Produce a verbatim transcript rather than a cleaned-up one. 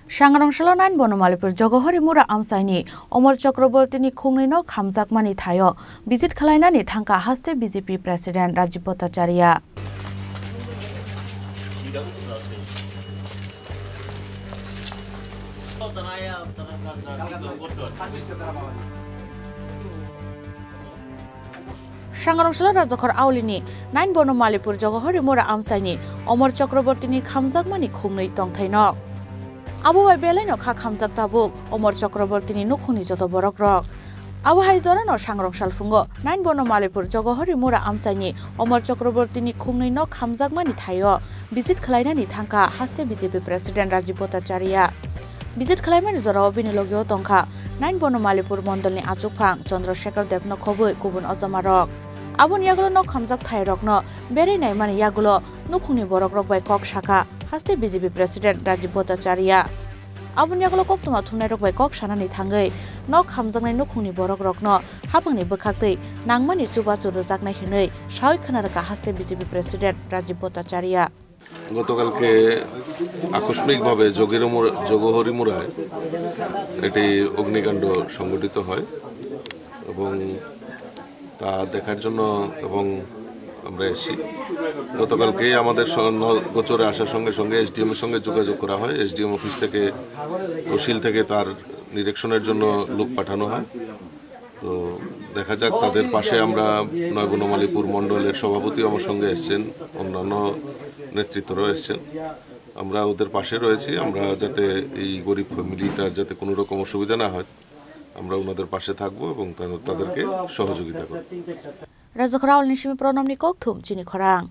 Sangrong salo nine Bonomalipur Jogohori Mura amchaini Omor Chakrabortini khungnwi no khamjakmani thaio visit khlainani thangkha haste B J P President Rajiv Bhattacharya. Sangrong salo Rajakhor Aulini nine Bonomalipur Jogohori Mura amchaini Omor Chakrabortini khamjakmani khungnwi tongthai nok. Abo bai belai no kha khamjak tabuk Omor Chakrabortini nukhungni joto borok rok. Abo hai jora no sangrong salphungo nine Bonomalipur Jogohori Mura amchaini Omor Chakrabortini khungnwi nok khamjakmani thaio visit khlainani thangkha haste B J P President Rajiv Bhattacharya. Visit khlaimani jorao bini logio tongkha nine Bonomalipur mondolni achukphang Chandrasekhar Deb no khobwi kubun ojomarok. Aboni yagulo nok khamjak thairokno berai naimani yagulo nukhungni borokrok bai kok sakha haste B J P President Rajiv Bhattacharya. Aboni yagulo koktwma thumnairok bai kok sanani thangwi nok khamjaknai nukhungni borokrokno haphangni bwkhaktwi nangmani chubachu rwjaknai hwnwi sawi khna rwkha haste B J P President Rajiv Bhattacharya. গতকালকে আকস্মিকভাবে জগিরমুর-, জগহরিমুড়ায় একটি অগ্নিকাণ্ড সংঘটিত হয় এবং তা দেখার জন্য এবং আমরা এসেছি। গতকালকেই আমাদের স-, ন-, গোচরে আসার সঙ্গে সঙ্গে এসডিএম এর সঙ্গে যোগাযোগ করা হয়। এসডিএম অফিস থেকে, তহসিল থেকে তার নিরীক্ষণের জন্য লোক পাঠানো হয়। তো দেখা যাক, তাদের পাশে আমরা নয় বনমালীপুর মণ্ডলের সভাপতি আমার সঙ্গে এসছেন, অন্যান্য নেতৃত্বরাও এসছেন। আমরা ওদের পাশে রয়েছি, আমরা যাতে এই গরিব ফ্যামিলিটার যাতে কোনো রকম অসুবিধা না হয়, আমরা ওনাদের পাশে থাকবো এবং তা-, তাদেরকে সহযোগিতা করব। Rajakhor Aulini simi Pranamni kokthum chini khorang.